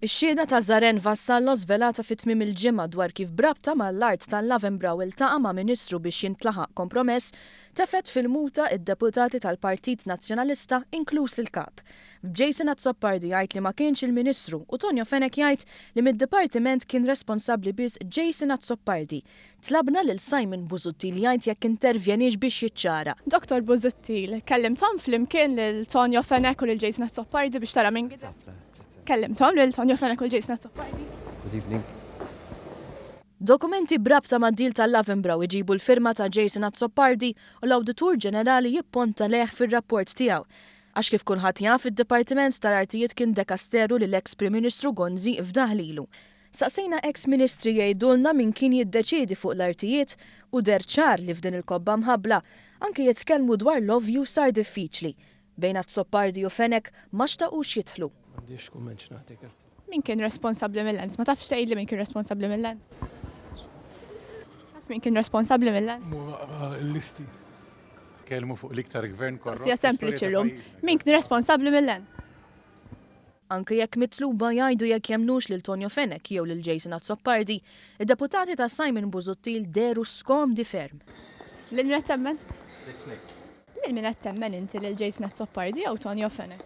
Ix-xhieda ta' Zaren Vassallo żvelata fi tmiem il-ġimgħa dwar kif b'rabta mal-art tal-Lavenbrau iltaqa' ma' Ministru biex jintlaħaq kompromess tefgħet fil-muta d-deputati tal-Partit Nazzjonalista inkluż il-Kap. B'Jason Azzopardi jgħid li ma kienx il-Ministru u Tonio Fenech jgħid li mid-Dipartiment kien responsabbli biss Jason Azzopardi. Tlabna lil Simon Busuttil jgħid jekk intervjeniex biex jiċċara. Dottor Busuttil, kellimthom flimkien lil Tonio Fenech u lil Jason Azzopardi biex tara min gideb? Kellimthom lil Tonio Fenech u Jason Azzopardi? Good evening. Dokumenti b'rabta mad-deal tal-Lavenbrau iġibu l-firma ta' Jason Azzopardi u l-Awditur Ġenerali jipponta lejh fir-rapport tiegħu. Għax kif kulħadd jaf, id-Dipartiment tal-Artijiet kien dekasteru li l-eks Prim Ministru Gonzi fdah lilu. Staqsejna eks Ministri jgħidulna min kien jiddeċiedi fuq l-artijiet u deher ċar li f'din il-kobba mħabbla, anki jitkellmu dwar l-ovvju sar diffiċli. Bejn Azzopardi u Fenech ma xtaqux jidħlu. M'għandix kumment x'nagħti, grazzi. Min kien responsabbli mil-lens? Ma tafx tgħidli min kien responsabbli mil-lens? Taf min kien responsabbli mil-lens? Il-listi. Tkellmu fuq l-iktar gvern korrott. Mistoqsija sempliċi llum. Min kien responsabbli mil-lens? Anke jekk mitluba jgħidu jekk jemmnux lil Tonio Fenech jew lil Jason Azzopardi, id-deputati ta' Simon Busuttil dehru skomdi ferm. Lil min qed temmen? Lit-tnejn. Lil min qed temmen inti lil Jason Azzopardi jew Tonio Fenech?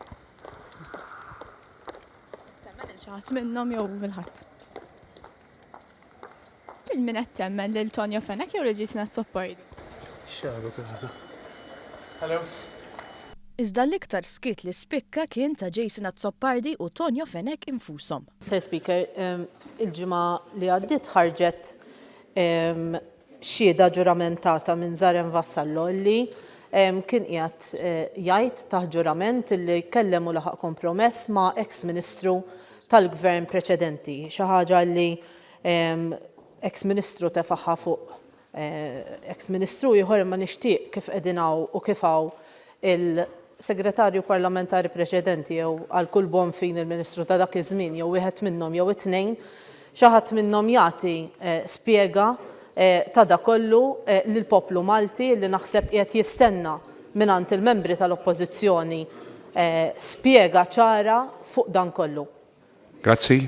Temmen lil xi ħadd minnhom jew lil ħadd? Lil min qed temmen lil Tonio Fenech jew lil Jason Azzopardi? X'għaru kif Hello. Iżda l-iktar skiet li spikka kien ta' Jason Azzopardi u Tonio Fenech infushom. Mister Speaker, il-ġimgħa li għaddiet ħarġet xhieda ġuramentata minn Zaren Vassallo li kien qiegħed jgħid taħt ġurament li kellem u laħaq kompromess ma' eks Ministru tal-Gvern preċedenti, xi ħaġa li eks Ministru tefagħha fuq eks Ministru ieħor imma nixtieq kif qegħdin hawn u kif hawn il-Segretarju Parlamentari preċedenti jew għal kull bon fin il-Ministru ta' dak iż-żmien jew wieħed minnhom jew it-tnejn, xi ħadd minnhom jagħti spjega ta' dak kollu lill-poplu Malti li naħseb qiegħed jistenna mingħand il-membri tal-Oppożizzjoni spjega ċara fuq dan kollu. Grazzi.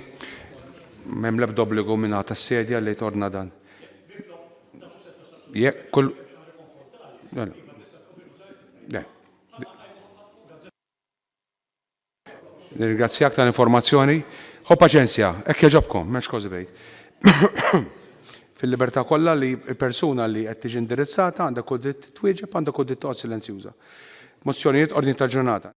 M'hemm l-ebda obbligu mingħata tas-sedja li tordna dan. Jekk kull. Le. Nirringrazzjak tal-informazzjoni. Ħu paċenzja, hekk jogħġobkom, m'hemmx kważi bejt. Fil-libertà kollha li l-persuna li qed tiġi indirizzata għandha kull dritt twieġeb, għandha kull dritt toqgħod silenzjuża. Mozzjonijiet ordni tal-ġurnata.